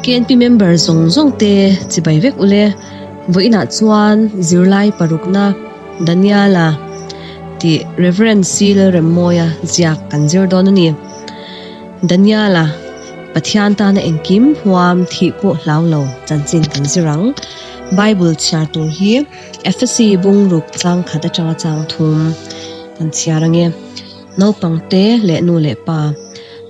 KNP member zawng zawng te chibai vek ule. Vawiinah chuan zirlai parukna Daniela tih Reverend C Lalremmawia ziak kan zir dawn a ni. Daniela Pathian tana engkim huam thih pawh hlau lo chanchin kan zir ang. Bible chhiar tur hi Ephesi bungruk chang khat atanga chang thum kan chhiar ange. Naupangte leh nu leh pa.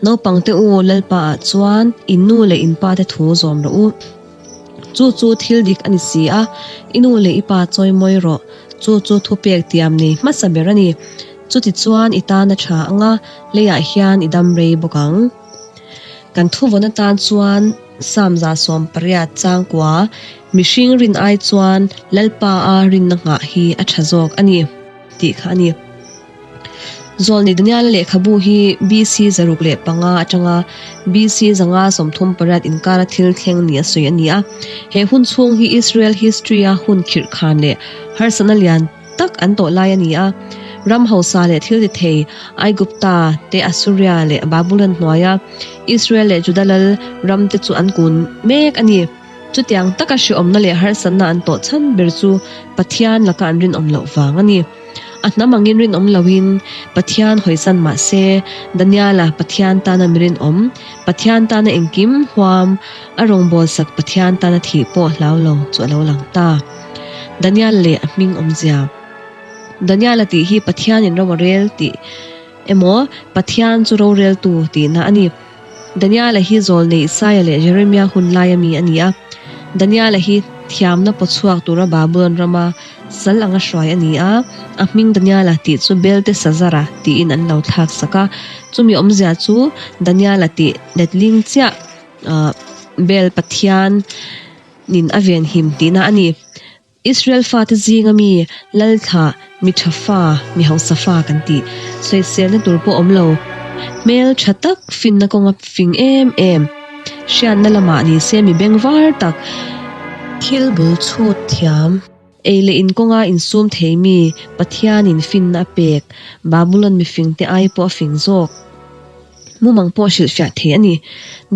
Naupangte u Lalpa ah chuan in nu leh in pa te thu zawm rawh u. Chu chu thil dik a ni si a, i nu leh i pa chawi mawi rawh. Chu chu thupek tiam nei hmasa ber a ni. Chuti chuan i tan a tha ang a, leiah hian i dam rei bawk ang. Kan thuvawn atan chuan Psalm 18 changkua, Mihring rin ai chuan Lalpa a rinna nghah hi a tha zawk a ni, tih kha a ni. Zawlni Daniela lehkhabu hi BC 605 atanga BC 538 inkara thil thleng ni a sawi a ni a. He hun chhung hi Israel history-a hun khirh khan leh harsatna lian tak an tawh lai a ni a. Ram hausa leh thil ti thei Aigupta te, Assuria leh Babulon hnuaia Israel leh Juda lal ram te chu an kun mek a ni. Chutiang taka hreawmna leh harsatna an tawh chhan ber chu Pathian laka an rinawm loh vang a ni. A hnam angin rinawm loin Pathian hawisan mah se, Daniela Pathian tana mi rinawm, Pathian tana engkim huam, a rawngbawlsak Pathian tana thih pawh hlau lo chu a lo lang ta. Daniel leh a hming awmzia. Daniela tih hi Pathianin ro a rel tih emaw Pathian chu roreltu tihna a ni. Daniela hi zawlnei Isaia leh Jeremia hun laia mi a ni a. Daniela hi thiamna pawchhuak tura Babulon rama sal anga hruai a ni a. A hming Daniela tih chu Beltesazara tiin an lo thlak sak a. Chumi awmzia chu Daniela tih letling chiah Bel Pathian nin a venhim tihna a ni. Israel fate zinga mi Lalthlah, mi tha fa, mi hausa fa kan tih sawiselna tur pawh awm lo. Hmel tha tak, finna kawnga fing em em, hriatna lamah ni se mi bengvar tak, thil bul chhut thiam, ei leh in kawnga insum thei mi Pathianin finna a pek, Babulon mifingte ai pawh a fing zawk. Mumang pawh hrilhfiah thei a ni.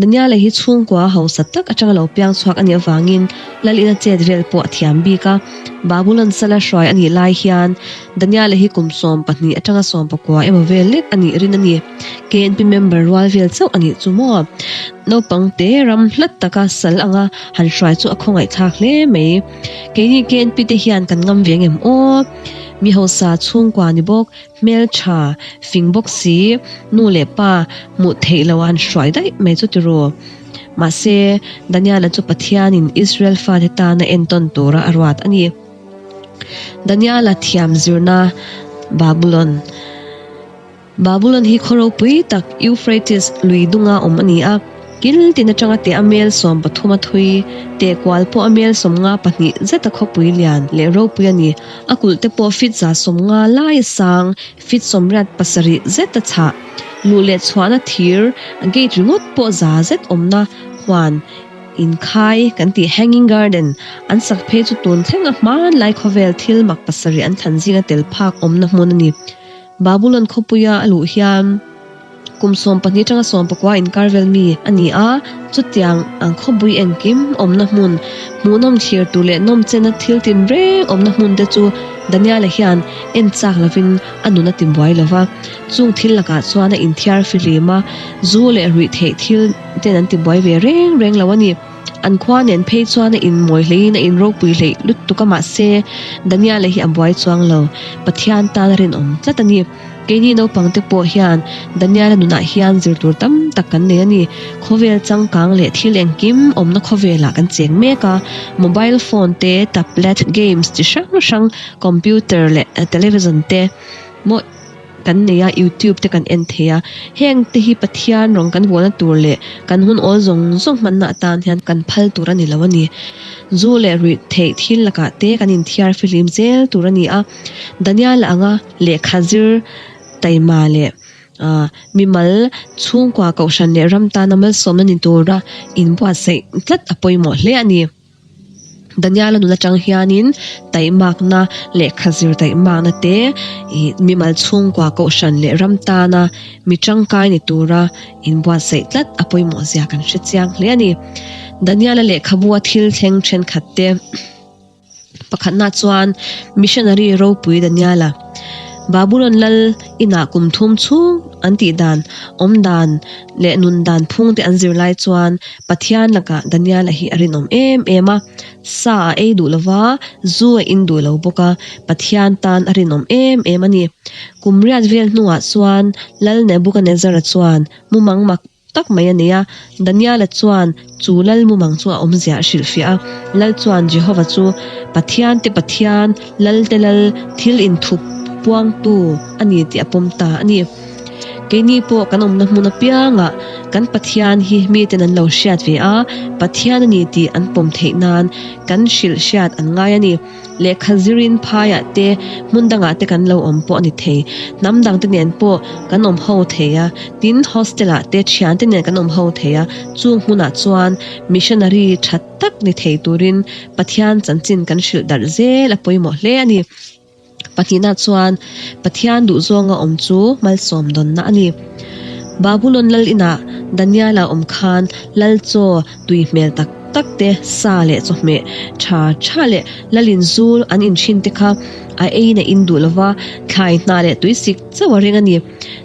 Daniela hi chhungkua hausa tak atanga lo piang chhuak a nih avangin Lalina chet vel pawh a thiam bik a. Babulon sala hruai a nih lai hian Daniela hi kum 12 atanga 19 emaw vel lek a nih rin a ni. KNP member rual vel chauh a nih chu maw? Naupang te ram hlat taka sal anga han hruai chu a khawngaihthlak hle mai. Keini KNP te hian kan ngam ve ngem aw? Mi hausa chhungkua ni bawk. Hmeltha, fing bawk si, nu leh pa hmuh theih loh a han hruai daih mai chu tiraw. Mahse, Daniela chu Pathianin Israel fate tana entawn tura a ruat a ni. Daniela thiam zirna Babulon Babulon hi khaw ropui tak Euphrates lui dunga awm a ni a. Kil tin atanga teh a mel 13 a thui, teh kual pawh a mel 52 zeta khawpui lian leh ropui a ni. A kulh te pawh fit 150 lai a sang, fit 87 zet a chhah. Luh leh chhuahna thir, gate ringawt pawh za zet awmna huan inkhai kan tih hanging garden an sak phei chu tun thleng a hmanlai khawvel thil mak pasarih an thlan zinga tel phak awmna hmun a ni. Babulon khawpuia a luh hian kum 12 atanga 19 inkar vel mi a ni a, chutiang ang khawpui engkim awmna hmun, hmuhnawm thlir tur leh nawmchena thil tinreng awmna hmun te chu Daniela hian en chak lovin a nun a ti buai lo va. Chung thil lakah chuan a inthiar fihlim a, zu leh ruih theih thil ten an ti buai ve reng reng lo a ni. An khua nen phei chuan a inmawi hleiin a inropui hleih lutuk a mahse Daniela hi a buai chuang lo, Pathian tan a rinawm tlat a ni. Keini naupang te pawh hian Daniela nunah hian zir tur tam tak kan nei a ni. Khawvel changkang leh thil engkim awmna khawvelah kan cheng mek a, mobile phone te, tablet, games chi hrang hrang, computer leh television te maw kan nei a, youtube te kan en thei a, heng te hi Pathian rawng kan vuahna tur leh kan hun awl zawng zawng hmanna atan hian kan phal tur a ni lo a ni. Zu leh ruih theih thil lakah te kan inthiar fihlim zel tur a ni a, Daniel anga lehkha zir taima leh mimal chhungkua kohhran leh ram tana malsawmna ni tura inbuatsaih tlat a pawimawh hle a ni. Daniela nun atang hianin taihmakna lehkha zir taihmakna te ih mimal chhungkua kohhran leh ram tana mi tangkai ni tura inbuatsaih tlat a pawimawh zia kan hre chiang hle a ni. Daniela lehkhabu a thil thleng thenkhat te. Pakhatna chuan missionary ropui Daniela, Babulon lal inah kum thum chhung an tih dan, awm dan leh nun dan phung te an zir lai chuan Pathian lakah Daniela hi a rinawm em em a. Sa a ei duh lova, zu a in duh lo bawk a, Pathian tan a rinawm em em a ni. Kum riat vel hnuah chuan Lal Nebukanezzara chuan mumang mak tak mai a nei a. Daniela chuan chu lal mumang chu a awmzia a hrilhfiah a. Lal chuan Jehova chu Pathiante Pathian, Lalte Lal, thil inthup puangtu a ni tih a pawm ta a ni. Keini pawh kan awmna hmun apiangah kan Pathian hi miten an lo hriat ve a, Pathian a ni tih an pawm theih nan kan hrilh hriat an ngai a ni. Lehkha zirin phaiah te, hmun dangah te kan lo awm pawh a ni thei. Hnam dangte nen pawh kan awm ho thei a, tin hostel-ah te thiante nen kan awm ho thei a, chung hmunah chuan missionary tha tak ni thei turin Pathian chanchin kan hrilh darh zel a pawimawh hle a ni. Pahnihna chuan Pathian duhzawnga awm chu malsawm dawnna a ni. Babulon lal inah Daniela awm khan lal chaw tui hmel tak tak te, sa leh chawhmeh tha tha leh lalin zu an in thin te kha a eiin a in duh lova, thlai hna leh tuisik chauh a ring a ni.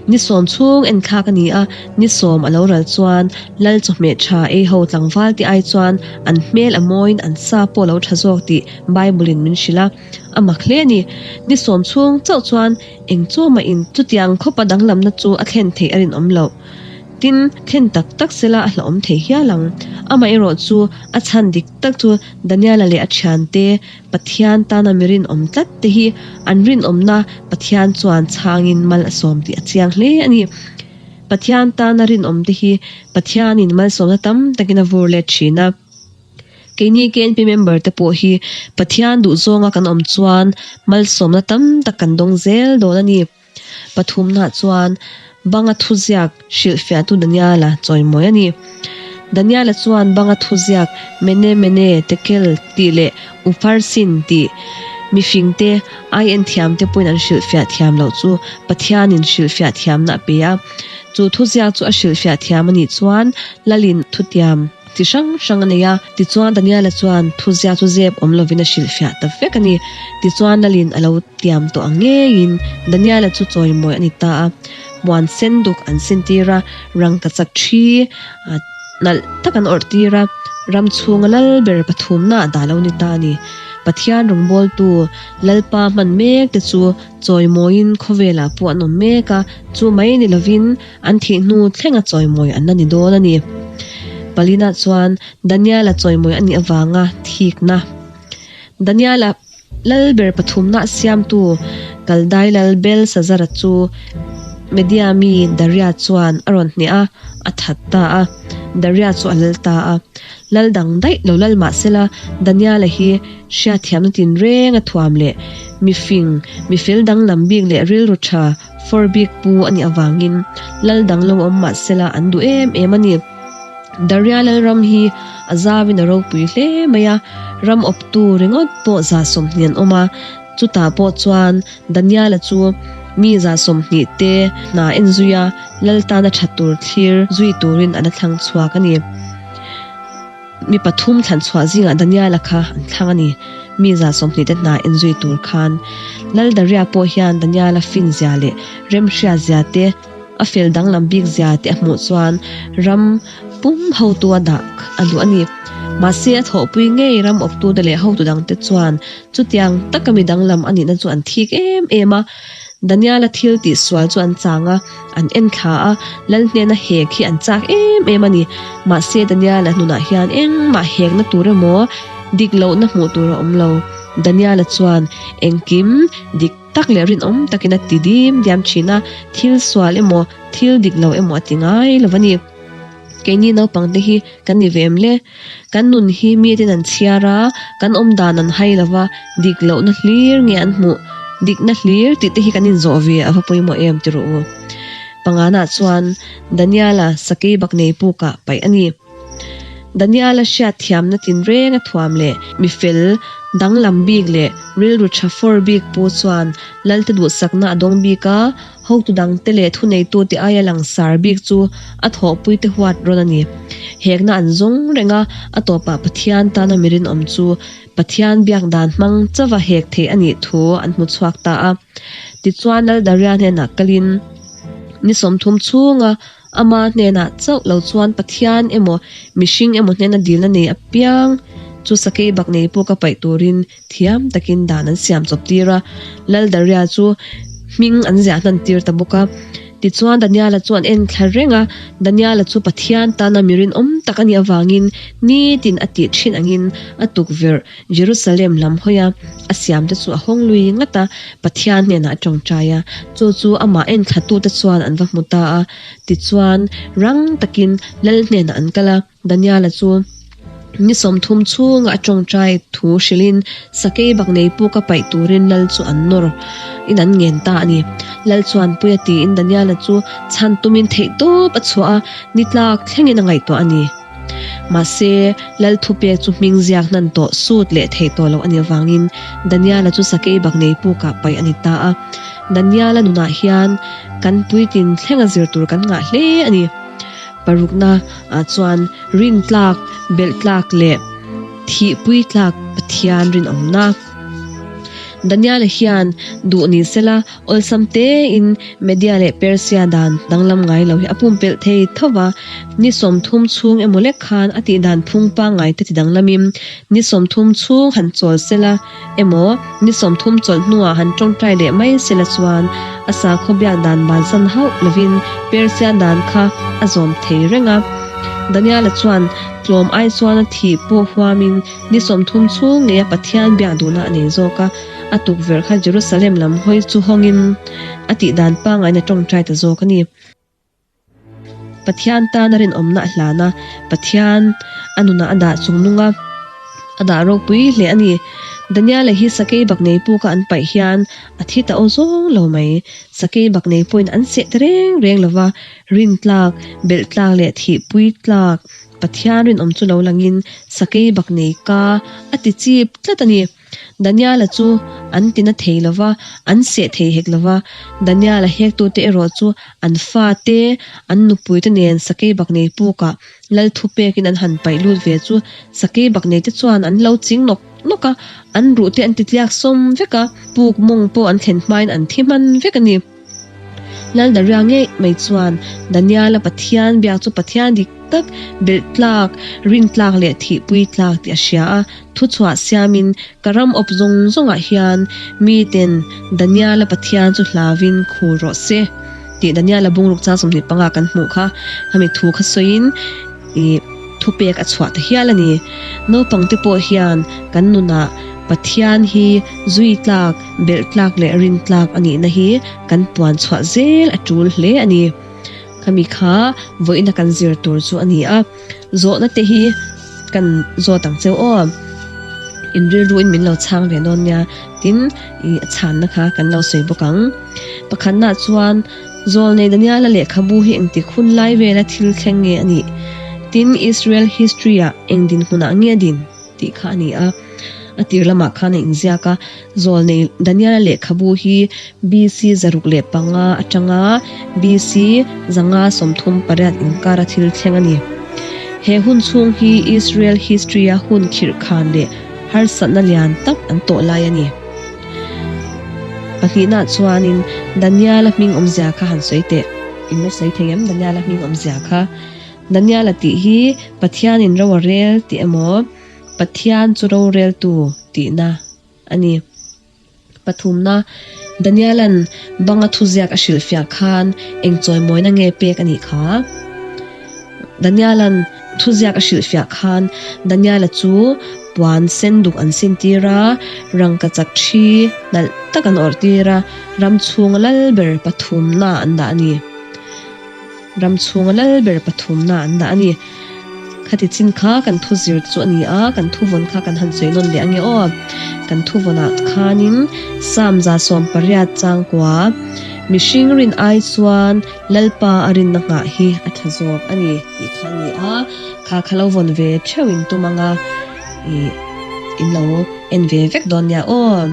Ni sawm chhung enthlak a ni a, ni sawm a lo ral chuan lal chawhmeh tha ei ho tlangval te ai chuan an hmel a mawiin an sa pawh a lo tha zawk tih Bible in min hrilh a. A mak hle a ni. Ni sawm chhung chauh chuan eng chaw mah in chutiang khawpa danglamna chu a thlen theih a rinawm loh. Tin, thlen tak tak sela a hlauhawm thei hial ang. Amaherawh chu a chhan dik tak chu Daniela leh a thiante Pathian tana mi rinawm tlat te hi an rinawmna Pathian chuan chhangin mal a sawm tih a chiang hle a ni. Pathian tana rinawm te hi Pathianin malsawmna tam takin a vur let thin a. Keini KNP member te pawh hi Pathian duhzawnga kan awm chuan malsawmna tam tak kan dawng zel dawn a ni. Pathumna chuan banga thuziak hrilhfiahtu Daniela chawimawi a ni. Daniela chuan banga thuziak Mene Mene Tekel tih leh Upharsin tih mifingte ai en thiamte pawhin an hrilhfiah thiam loh chu Pathianin hrilhfiah thiamna a pe a. Chu thuziak chu a hrilhfiah thiam a nih chuan Lalin thutiam Chi hrang hrang a nei a, tichuan Daniela chuan thuzia chu zep awm lovin a hrilhfiah ta vek a ni. Tichuan Lalin a lo tiam tawh ang ngeiin Daniela chu chawimawi a ni ta a, muan sen duk an sintir a, rangkachak thi nalh tak an awrh tir a, ram chhunga lal ber pathumna a dah lo ni ta a ni. Pathian rawngbawltu Lalpa hman mek te chu chawimawiin khawvelah pawh an awm mek a, chu mai ni lovin An thih hnu thlenga chawimawi an la ni dawn a ni. Palina chuan Daniela chawimawi a nih avanga thikna. Daniela lalber pathumna a siamtu Kaldai lal Belsazara chu Media mi Daria chuan a rawn hneh a, a that ta a. Daria chu a lal ta a. Lal dang daih lo lal mah sela Daniela hi hriatthiamna tinreng a thuam leh mifing, mifel danglam bik leh rilru tha, Fawr bik pu a nih avangin lal dang lo awm mah sela an duh em em a ni. Daria Lalram hi a zauin a ropui hle mai a, ram awptu ringawt pawh 20 an awm a, chutah pawh chuan Daniela chu mi 20 te hna en zui a, lal tana tha tur thlir zui turin an a thlang chhuak a ni. Mi pathum thlan chhuah zingah Daniela kha an thlang a ni. Mi 20 te hna en zui tur khan Lal Daria pawh hian Daniela fin zia leh remhria zia te, a fel danglam bik zia te a hmuh chuan ram pum hotu a dah a duh a ni. Mahse a thawhpui ngei ram awptute leh hotu dangte chuan chutiang taka mi danglam a nihna chu an thik em em a. Daniela thil tih sual chu an chang a, an en thla a, Lal hnena hek hi an chak em em a ni. Mahse Daniela hnunah hian engmah hekna tur emaw dik lohna hmuh tur a awm lo. Daniela chuan engkim dik tak leh rinawm takin a ti dim diam thin a, thil sual emaw thil dik lo emaw a ti ngai lo a ni. Keini naupangte hi kan ni ve em le? Kan nun hi miten an chhiar a, kan awm dan an hai lo va, dik lohna hlir nge an hmuh? Dikna hlir tih te hi kan inzawh ve a va pawimawh em ti rawh u. Pangana chuan Daniela sakei bak nei pukah paih a ni. Daniela hriatthiamna tinreng a thuam leh mi fel danglam bik leh rilru tha fawr bik pu chuan Lalte duhsakna a dawng bik a, hotu dangte leh thuneitute aia langsar bik chu a thawhpuite huat rawn a ni. Hekna an zawng reng a, a tawpah Pathian tana mi rinawm chu Pathian biak dan hmang chauva hek theih a nih thu an hmu chhuak ta a. Tichuan Laldaria hnenah kalin ni 30 chhunga Ama hnenah chauh lo chuan Pathian emaw mihring emaw hnena dilna nei apiang chu sakei bak nei pawh ka paih turin thiam takin dan an siam chawp tir a. Laldaria chu hming an ziah hnan tir ta bawk a. Tichuan Daniela chu an en thla reng a, Daniela chu Pathian tana mi rinawm tak a nih avangin nitin a tih thin angin a tukverh Jerusalem lam hawia a siamte chu a hawng lui ngat a, Pathian hnenah a tawngtai a, chu chu amah enthlatute chuan an va hmu ta a. Tichuan, rang takin Lal hnenah an kal a, Daniela chu ni 30 chhunga a tawngtai thu hrilhin sakei bak nei puk a paih turin Lal chu an nawr in an ngen ta a ni. Lal chuan puia tiin Daniela chu chhan tumin theihtawp a chhuah a, ni tlak thlengin a ngaihtuah a ni. Mahse, Lal thupek chu hming ziak hnan tawh sut leh theih tawh loh a nih avangin Daniela chu sakei bak nei pukah paih a ni ta a. Daniela nunah hian kan puitlin thlenga zir tur kan ngah hle a ni. Parukna ah chuan rintlak, belhtlak leh thihpui tlak Pathian rinawmna. Daniela hian duh ni sela Awlsam tein Media leh Persia dan danglam ngai lo hi a pumpelh thei tho va, ni 30 chhung emaw lek khan a tih dan phung pangngai te ti danglamin ni 30 chhung han chawl sela emaw ni 30 chawlh hnuah han tawngtai leh mai sela chuan a sakhaw biak dan bansan hauh lovin Persia dan kha a zawm thei reng a. Daniela chuan tlawm ai chuan a thih pawh huamin ni 30 chhung ngeia Pathian biak duhna a nei zawk a. A tukverh kha Jerusalem lam hawi chu hawngin a tih dan pangaiin a tawngtai ta zawk a ni. Pathian tan a rinawmna a hlan a, Pathian a nunah a dah chungnung a, a dah ropui hle a ni. Daniela hi sakei bak nei puka an paih hian a thi ta aw zawng lo mai. Sakei bak nei pawhin an seh ta reng reng lo va, rintlak, belhtlak leh thihpui tlak Pathian rinawm chu lo langin sakei bak nei ka a ti chip tlat a ni. Daniela chu an ti na thei lo va, an seh thei hek lo va. Daniela hektute erawh chu an fate, an nupuite nen sakeibaknei pukah lal thupekin an han paih lut ve chu sakeibakneite chuan an lo ching nawk nawk a, an ruhte an ti tliak sawm vek a, puk mawng pawh an thlen hmain an thi hman vek a ni. Laldaria ngei mai chuan Daniela Pathian biak chu Pathian dik tak, belh tlak, rin tlak leh thihpui tlak tih a hria a. Thuchhuah siamin ka ram awp zawng zawngah hian miten Daniela Pathian chu hlauvin khur rawh se tih Daniela bungruk chang 25 kan hmuh kha khami thu kha sawiin ih thupek a chhuah ta hial a ni. Naupangte pawh hian kan nunah Pathian hi zui tlak, belh tlak leh rin tlak a nihna hi kan puan chhuah zel a tul hle a ni. Khami kha vawiina kan zir tur chu a ni a, zawhna te hi kan zawt ang cheu aw. In rilruin min lo chhang ve dawn nia, tin ih a chhanna kha kan lo sawi bawk ang. Pakhatnaah chuan Zawlnei Daniela lehkhabu hi engtik hun lai vela thil thleng nge a nih? Tin Israel history-ah eng dinhmunah nge a din? Tih kha a ni a. A tir lamah khan a inziak a, Zawlnei Daniela lehkhabu hi BC 605 atanga BC 538 inkara thil thleng a ni. He hun chhung hi Israel history-a hun khirh khan leh harsatna lian tak an tawh lai a ni. Pahnihnaah chuanin Daniela hming awmzia kha han sawi teh. In la sawi thei em Daniela hming awmzia kha? Daniela tih hi Pathianin ro a rel tih emaw, Pathian chu roreltu tihna a ni. Pathumna, Daniela'n banga thuziak a hrilhfiah khan eng chawimawina nge pek a nih kha? Daniela'n thuziak a hrilhfiah khan Daniela chu puan sen duk an sintir a, rangkachak thi nalh tak an awrhtir a, ram chhunga lal ber pathumna an dah a ni. Ram chhunga lal ber pathumna an dah a ni. Khati chin kha kan thu zir chu a ni a, kan thu vawn kha kan han sawi nawn leh ange aw. Kan thu vawnah khanin Psalm 180 changkua, Mihring rin ai chuan Lalpa a rinna nghah hi a tha zawk a ni tih kha a ni a, kha kha lo vawn ve theuh in tum anga ih in lo en ve vek dawn nia aw.